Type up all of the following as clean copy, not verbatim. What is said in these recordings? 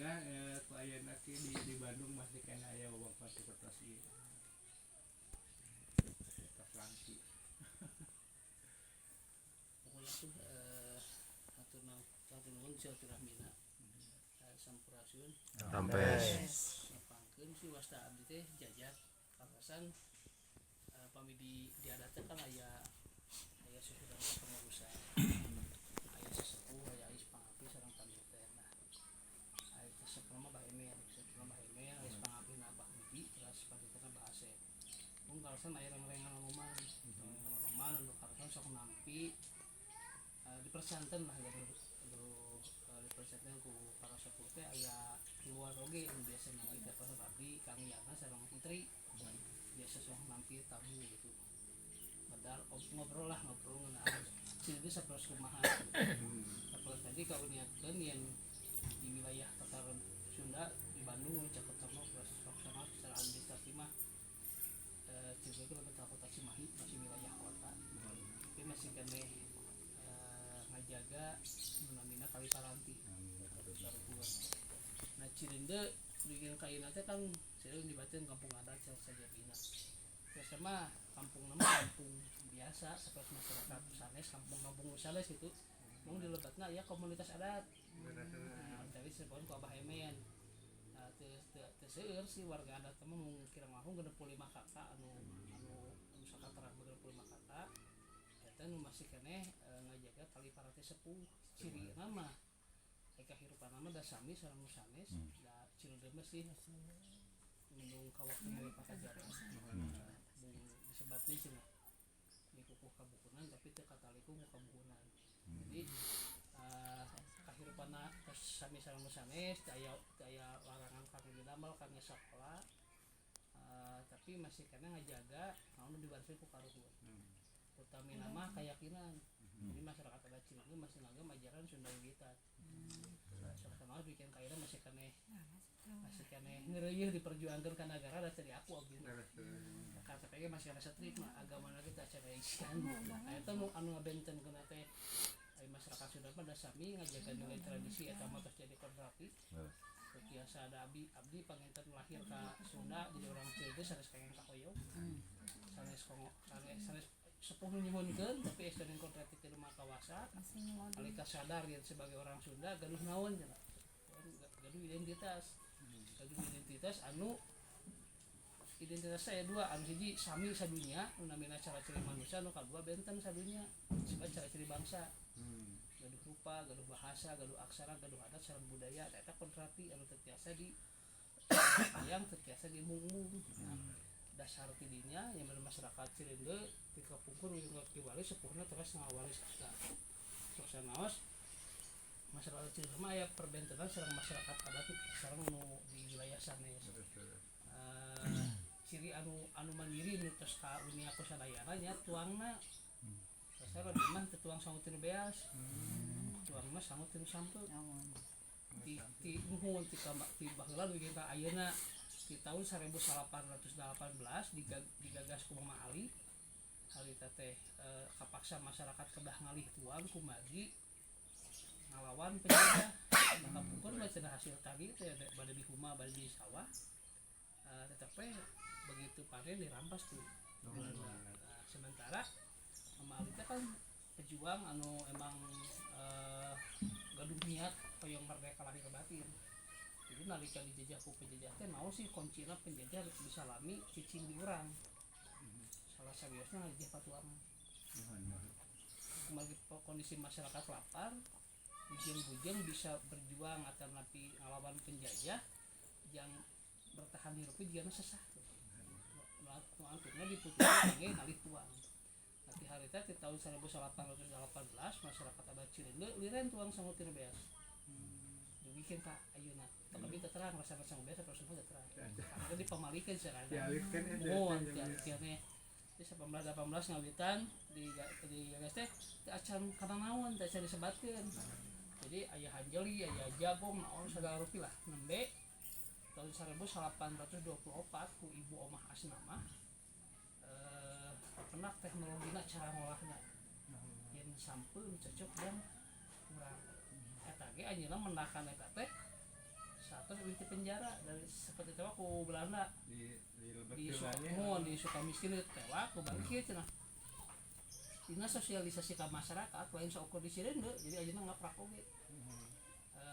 Bingah ku ayeuna ki di Bandung masih keneh aya wewengkon sapertos ieu. Tos langki. Pokoknya tuh hatur nuhun silaturahmina. Sampurasun. Rampes. Nepangkeun sih wasta abdi teh Jajat kalasan pami di adat teh kan aya aya susunan kepengurusan, aya sesepuh, aya ais pangapih sareng paniter. Nah, aya sesepuh mah Bah Emen, sesepuh Bah Emen, ais pangapih na Bah Budi, terus paniterna Bah Asep. Mung kalasan aya rengrengan loman, rengrengan loman anu kalasan sok nampi dipersanten lah gaduh gaduh dipersanten ku para sepuh teh. Aya tiluan oge anu biasa nampi teh pasal abdi, Kang Yana sareng Putri, biasa sok nampi tamu gitu. Padahal ngobrol lah, ngobrol ngeunaan Cileunca sapertos kumaha, sapertos tadi kauniatkeun yen di wilayah Tatar Sunda di Bandung caket sama terus sok sangat secara administrasi mah Cileunca itu lebih kota Cimahi, masih wilayah kota, tapi masih keneh ngajaga nu namina tali paranti karuhun. Nah, Cireundeu bikin kaina teh kan Cireundeu dibatin kampung adat sajabina. Terus sama kampung nama kampung biasa seperti masyarakat sanes, kampung-kampung sanes itu mau dilebatna ya komunitas adat. Nah, tadi disebutkan ku Abah Emen. Nah, teu teu teu seueur sih warga adat mah, mung kirang langkung 65 KK anu anu anu sakaterang 65 KK eta nu masih keneh ngajaga tali paranti sepuh. Ciri nama ai kahirupan mah da sami sareng nu sanes. Da Cireundeu mah sih mendung ka waktu mulai pakajaran mung disebatnya cenah mikukuh kabukunan tapi teu kataliku ku kabukunan. Jadi kahirupanna tos sami sareng nu sanes, teu aya larangan kangge didamel, kangge sakola, tapi masih keneh ngajaga naon nu diwarisi ku karuhun, utamina mah keyakinan. Jadi masyarakat adat Cileunca masih ngagem ajaran Sunda Wiwitan. Sok sanaos bikin kaina masih keneh ngeureuyeun diperjuangkeun ka nagara da teu diaku abdi mah. KTP ge masih ada setrik mah agama lagi tak cara isian. Nah, eta nu anu ngabentenkeun teh ai masyarakat Sunda mah da sami ngajaga nilai tradisi, eta mah tos jadi kodrati. Teu tiasa ada abdi abdi panginten lahir ka Sunda jadi orang Cileunca sanes pengen kahoyong, sanes kongo, sanes sanes sepuh nu nyuhunkeun, tapi geus kodrati teh mah kawasa alika sadar yen sebagai orang Sunda gaduh naon cenah, gaduh identitas, gaduh identitas anu identitas saya dua: anu hiji sami sadunya nu namina cara ciri manusia, anu kadua benten sadunya sebab cara ciri bangsa, gaduh rupa, gaduh bahasa, gaduh aksara, gaduh adat sareng budaya. Eta kodrati anu teu tiasa di yang teu tiasa diembung-embung. Nah, dasar tidinya yang mana masyarakat Cireundeu ti kapungkur ka kiwari sepuhna terus ngawaris ka sok sanaos masyarakat Cireundeu mah aya perbentenan sareng masyarakat adat sareng nu di wilayah sanes. Ciri anu anu mandiri nu tos kauninga ku sadayana nya tuangna. Pasal abdi mah teu tuang sangu tinu beas, tuang mah sangu tinu sampeu ti ti nuhun ti kama ti baheula dugi ka ayeuna. Di tahun 1818 digagas ku Mama Ali harita teh kapaksa masyarakat kedah ngalih tuang kumargi ngalawan penjajah. Maka pukul mah cenah hasil tani teh bade di huma, bade di sawah, tetapi begitu panen dirampas tuh. Nah, sementara Mama Ali teh kan pejuang anu emang gaduh niat hoyong merdeka lahir batin. Jadi nalika dijajah ku penjajah teh mau sih kuncina penjajah bisa lami cicing di urang, salah sawiosna ngajajah patuangan. Kembali kondisi masyarakat lapar, bujeng-bujeng bisa berjuang atau napi ngelawan penjajah yang bertahan hidupnya juga sesah tuh. Nu antupna diputuskan kangge ngalih tuang. Nanti harita di tahun 1818 masyarakat adat Cireundeu liren tuang sangu tinu beas. Dugikeun ka ayeuna. Tapi teu terang rasa sangu beas atau semua teu terang. Karena dipamalikeun sekarang. Dialihkan ya. Mohon dialihkeun teh. Di 1818 ngawitan di gagas teh teu acan kana naon, teu acan disebatkeun. Jadi aya hanjeli, aya jagung, naon sagala rupi lah. Nembe tahun 1824 ku Ibu Omah Asnamah penak teknologina cara ngolahna yen sampeu nu cocok dan urang eta ge anjeunna mendakan eta teh. Satu di penjara dari seperti tewak ku Belanda. Di Di lebetulannya. Suka, di Sukamiskin tewak ku bangkit cenah. Dina sosialisasi ke masyarakat lain saukur di Cireundeu, jadi ayeuna ngaprak oge.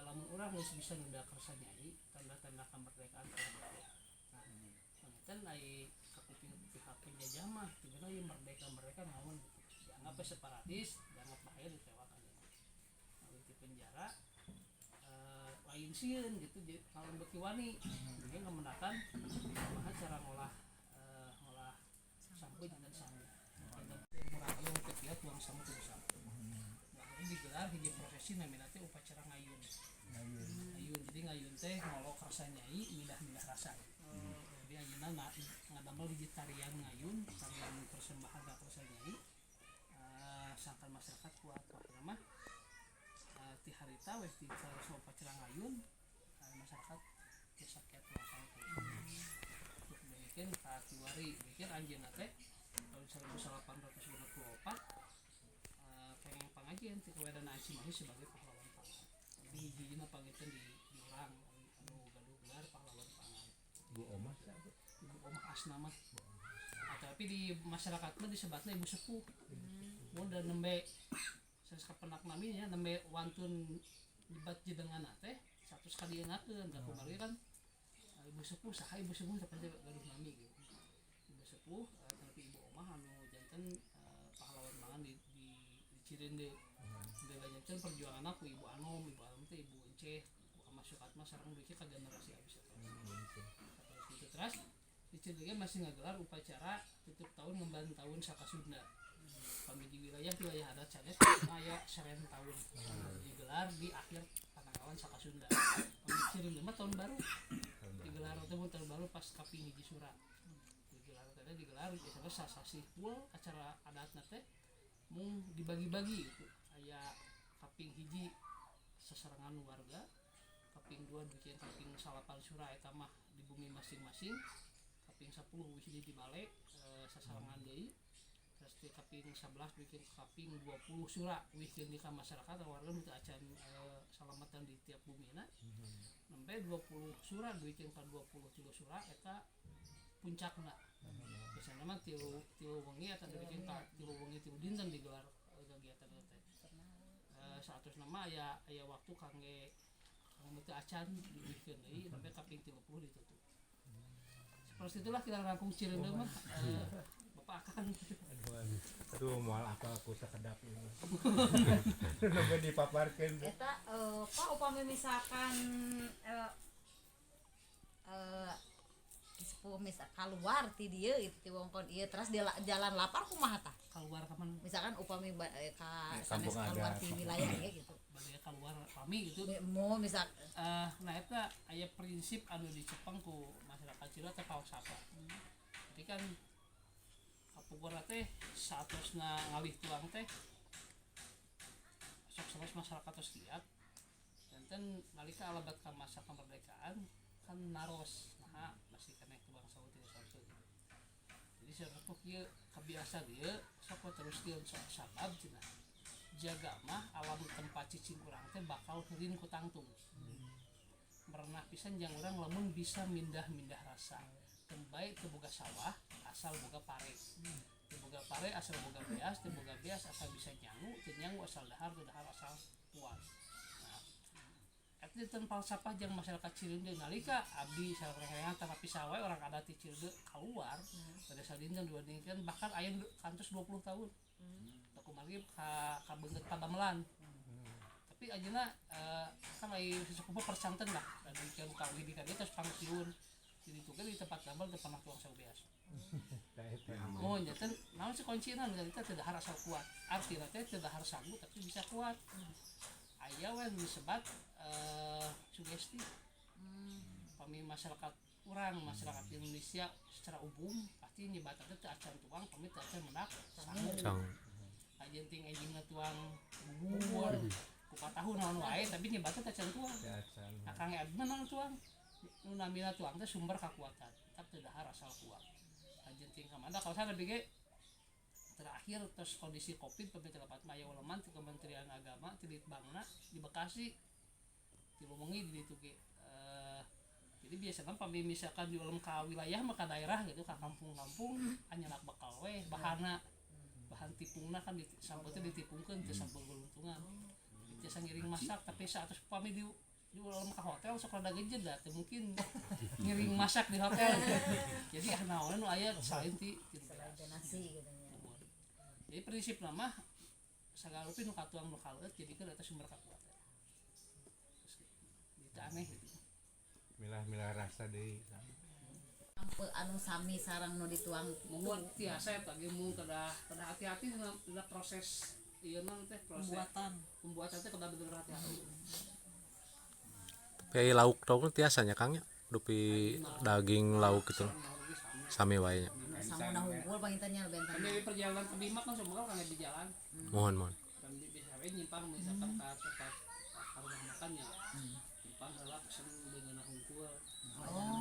Lamun urang geus bisa nunda kersa nyai, tanda-tanda kemerdekaan telah berakhir. Nah, panginten ai kakuping pihak penjajah mah tinggal ieu merdeka-merdeka naon gitu. Dianggap we separatis, dianggap bahaya, ditewak aja. Nah, di penjara lain sieun gitu, jadi kalau beuki wani jadi kemenatan kumaha cara ngolah ngolah sampo janten sangu, janten murangkalih teu kieu tuang sangu kudu sangu. Nah, ini digelar hiji prosesi namina teh upacara ngayun. Ngayun, jadi ngayun teh ngolok rasa nyai, milah-milah rasa. Jadi ayeuna ngadamel hiji tarian ngayun, tarian persembahan ka rasa nyai. Sangkan masyarakat kuat akhirna mah ti harita weh ti cara upacara ngayun, masyarakat tiasa kiat tuang sangu. Demikian ka kiwari, demikian anjeunna teh tahun 1864 kenging pangajian ti Kawedana Cimahi sebagai pahlawan pangan. Jadi hiji-hijina panginten di urang anu gaduh gelar pahlawan pangan. Bu Omah siapa? Ibu Omah Asnama. Ah, tapi di masyarakat mah disebatna ibu sepuh. Mun dan nembe sanes kapenak naminya, nembe wantun nyebat jedengan teh satu sekali enakeun da kumargi kan ibu sepuh saha, ibu sepuh tapi gaduh nami gitu. Ibu sepuh tapi Ibu Omah anu janten pahlawan mangan di Cireundeu. Dewa janten perjuangan aku Ibu Anom, Ibu Anom teh Ibu Enceh, ku Ama Sukatma sareng dugi ka generasi abis eta. Terus gitu terus di Cireundeu masih ngagelar upacara tutup tahun ngemban tahun Saka Sunda. Kami di wilayah wilayah adat sanes aya seren tahun digelar di akhir pananggalan Saka Sunda. Kami di Cireundeu mah tahun baru digelar teh mun tahun baru pas kaping 1 sura digelar teh, digelar biasanya sasasih full acara adatna teh mung dibagi-bagi gitu, aya kaping 1 seserangan warga, kaping 2 bikin, kaping 9 sura eta mah di bumi masing-masing, kaping 10 wis di bale sasarangan deui, terus di kaping 11 bikin, kaping 20 sura wis di ka masyarakat warga nu teu acan salamatan di tiap bumina, sampai 20 sura bikin ka 23 sura eta puncakna. Biasanya mah tilu tilu wengi atau dibikin ka 3 wengi 3 dinten digelar kegiatan itu teh. 100 nama aya aya waktu kangge kangge teu acan diwihkeun deui sampai kaping 30 ditutup. Seperti itulah kita rangkum Cireundeu mah, Bapak akan Aduh, aduh, aduh, moal apa aku sakedap ini. Nembe dipaparkeun. Eta Pak, upami misalkan sepuh misal keluar ti dieu itu ti wongkon ieu terus dia jalan lapar kumaha tah? Keluar kapan? Misalkan upami ka sanes kampung keluar adat. Ti wilayah ieu gitu. Bade keluar pami gitu. Mau misal Nah, eta aya prinsip anu dicepeng ku masyarakat Cireundeu teh falsafah. Jadi kan kapungkur teh saatosna ngalih tuang teh sok sanes masyarakat tos kiat janten nalika alabat ka masa kemerdekaan kan naros, nah masih keneh tuang sawu tilu sawu gitu. Jadi saurna kieu, kebiasaan ieu sok we teruskeun sok sabab cenah jaga mah alam tempat cicing urang teh bakal heurin ku tangtung merenah pisan jang urang lamun bisa mindah-mindah rasa. Teu bae teu boga sawah asal boga pare, teu boga pare asal boga beas, teu boga beas asal bisa nyangu, teu nyangu asal dahar, teu dahar asal puas. Nah, eta teh falsafah jang masyarakat Cireundeu nalika abdi sarerengan tapi sawe orang adat di Cireundeu keluar pada sadinten dibandingkan bahkan aya nu kantos 20 tahun. Teu kumargi ka kabeungeut padamelan, tapi ayeuna kan aya sesepuh percanten lah dan demikian kawin di kadieu terus pangsiun di ditu ge di tempat damel teu pernah tuang sawu beas. Nah, eta. Oh, janten naon sih kuncina teh teu dahar asal kuat. Artina teh teu dahar sagu tapi bisa kuat. Aya we nu disebat sugesti. Pami masyarakat urang, masyarakat Indonesia secara umum pasti nyebatna teh teu acan tuang pami teu acan menak sangu. Sang. Ajen ting enjingna tuang bubur kupat tahu naon wae tapi nyebatna teu acan tuang. Teu acan. Nah, kang abdi mah naon tuang? Nu namina tuang teh sumber kekuatan, tetap teu dahar asal kuat. Ajen ting ka mana kalau saya lebih ge terakhir terus kondisi Covid pemerintah lepat mah aya uleman ti Kementerian Agama ti Litbangna di Bekasi tilu wengi di ditu ge. Eh, jadi biasanya pami misalkan di ka wilayah maka daerah gitu, ka kampung-kampung, nyandak bekal we bahana, bahan tipungna kan sambel teh ditipungkeun teu sambel guluntungan, biasa ngiring masak. Tapi saat pami di ulem ka hotel sok rada gejet dah, teu mungkin ngiring masak di hotel. Jadi ah, naon nu aya selain ti Selain beas. teh nasi gitu nya. Jadi prinsip mah sagala rupi nu katuang nu kaleut jadikeun eta sumber kekuatan. Terus, itu aneh gitu. Milah-milah rasa deui. Ampe anu sami sareng nu dituang. Mohon tiasa eta ge, mung kedah kedah hati-hati dina proses ieu mah teh, proses pembuatan. Pembuatan teh kedah bener hati-hati. Tapi aya lauk tau tiasa nya, Kang, nya, dupi daging lauk gitu sami wae nya. Samuna hungkul panginten nya benten. Kan dari perjalanan ke Bima kan semua kan di jalan. Mohon mohon. Kan bisa we nyimpang misalkan ke tempat ke rumah makan ya, nyimpang heula pesen dengan hungkul. Oh.